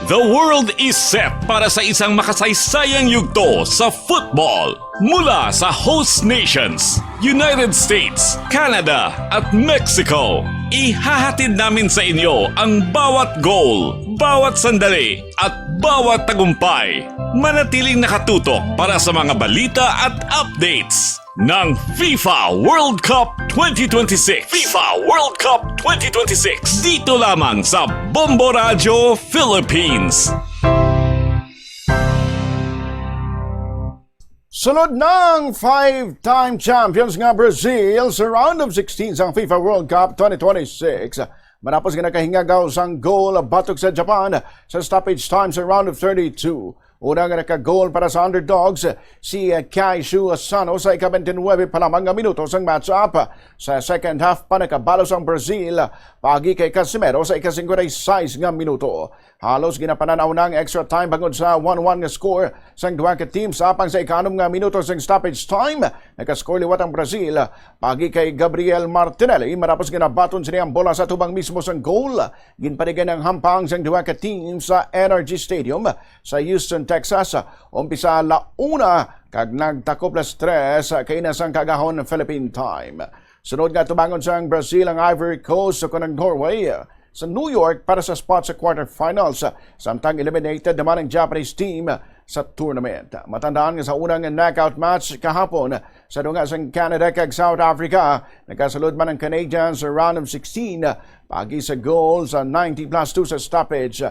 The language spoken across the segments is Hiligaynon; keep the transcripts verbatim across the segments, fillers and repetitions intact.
The world is set para sa isang makasaysayang yugto sa football. Mula sa host nations, United States, Canada, at Mexico, ihahatid namin sa inyo ang bawat goal, bawat sandali, at bawat tagumpay. Manatiling nakatutok para sa mga balita at updates ng FIFA World Cup twenty twenty-six. FIFA World Cup twenty twenty-six. Dito lamang sa Bombo Radyo Philippines. Sulod ng five-time champions nga Brazil sa round of sixteen sang FIFA World Cup twenty twenty-six, matapos nga nakahingagaw sang goal batok sa Japan sa stoppage time sa round of thirty-two. Una nga nakagol para sa underdogs, si Keishu Asano sa ika-twenty-nine pa lamang nga minuto sang match-up. Sa second half pa nakabalos ang Brazil, paagi kay Casemiro sa ika-fifty-six nga minuto. Halos ginapanan-aw na ang extra time bangod sa one one nga score sang duha ka teams. Apang sa ika-anom nga minuto sang stoppage time, nakascore liwat ang Brazil paagi kay Gabriel Martinelli matapos ginabaton sini ang bola sa tubang mismo sang goal. Ginpanigan ang hampang sang duha ka team sa N R G Stadium sa Houston, Texas, umpisa ala una kag nagtakop alas tres kaina sang kaagahon Philippine time. Sunod nga tubangon sang Brazil ang Ivory Coast, ukon ang Norway sa New York para sa spot sa quarterfinals, samtang eliminated naman ang Japanese team sa tournament. Matandaan nga sa unang knockout match kahapon, sa dunga sang Canada kag South Africa, nakasulod man ang Canadians sa round of sixteen paagi sa goal sa ninety plus two sa stoppage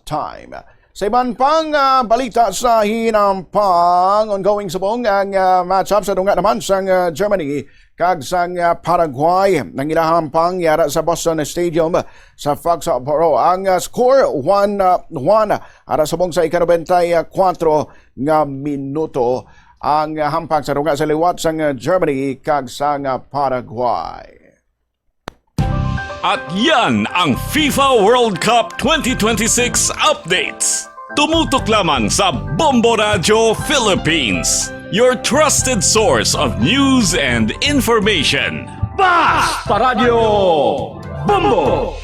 time. Sa iban pang, ah, balita sa hinampang, ongoing subong ang, ah, matchup sa dunga naman sang, ah, Germany kag sang, ah, Paraguay. Ang ila hampang yara sa Boston Stadium sa Foxborough. Ang, ah, score one, ah, one ara subong sa ika-nobenta y kuwatro nga minuto. Ang, ah, hampang sa dunga sa liwat sang, ah, Germany kag sang, ah, Paraguay. At yan ang FIFA World Cup twenty twenty-six updates. Tumutok lamang sa Bombo Radyo Philippines, your trusted source of news and information. Basta Radyo Bombo!